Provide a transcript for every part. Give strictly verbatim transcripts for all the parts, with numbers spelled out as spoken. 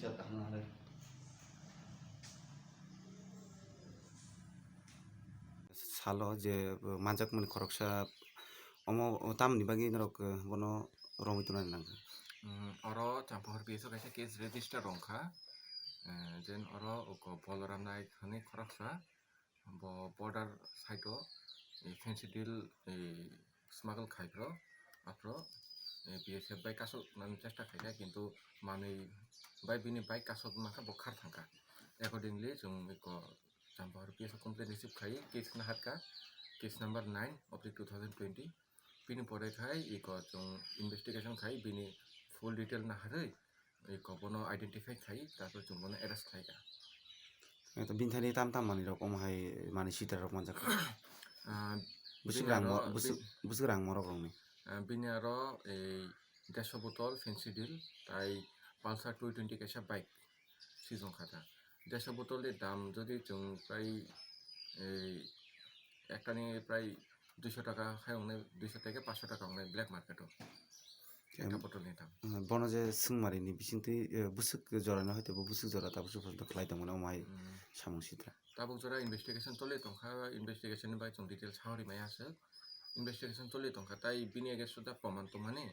Salo je manjakmani khoroksa omo tamni bagwi norok bono romwi tongnani nangkha. Mm, oro Champahor P S o kaisa case register rwngkha. Eh, jen oro uko Boloram Naik hwnwi khoroksa, bo border side o, eh, Fancy Deal, eh, smuggle khai phro, aphro, eh, B S F bai kasuk nani chesta khaikha, kintu manwi bai bini bike kasuk mankha, bo khar thangkha. Accordingly, chwng eko Champahor P S o complaint receive khai, case naharkha, case number nine oblique two thousand twenty. Bini pore khai eko chwng investigation khai, bini full detail naharwi eko bono identify khai, tarpor chwng bono arrest khlaikha. Eh, to bini thani tam tam manwi rok omo hai manwi sitra rok manjak. Ah, Busuk bini rang aro mo-, busuk, bi-, busuk rang morok rokni. Ah, bini aro ei dersho botol Fancy Deal, tai Pulsar two twenty kaisa bike sijong kha ta. Dersho botol ni dam jodi chwng prai ei ektani prai duisho taka hai wngnai, duisho taka paanch sho taka wngnai black market o. Ekta Em, botol ni dam. Ah, bono je swngmari ni bisingtwi, eh, busuk jora no hoite bo busuk jora ta busuk photo khlai tongmani omo hai Hmm. samung sitra. Tabuk jora investigation choli tongkha, investigation ni bai chwng details sawi maya aswk. Investigation choli tongkha, tai bini against o da proman tongmani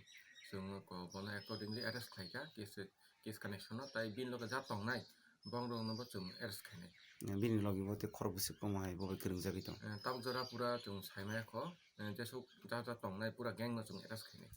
chwng ko bono accordingly arrest khlaikha, case, case connection o, tai bini loge ja tongnai bong rok no bo chwng arrest khainai. Eh, bini logi bo tei khorok bwswk omo hai bo bai kwrwng jagwi tong. Eh, tabuk jora pura chwng saimaya kho, eh, jesuk ja ja tongnai pura gang no chwng arrest khainai.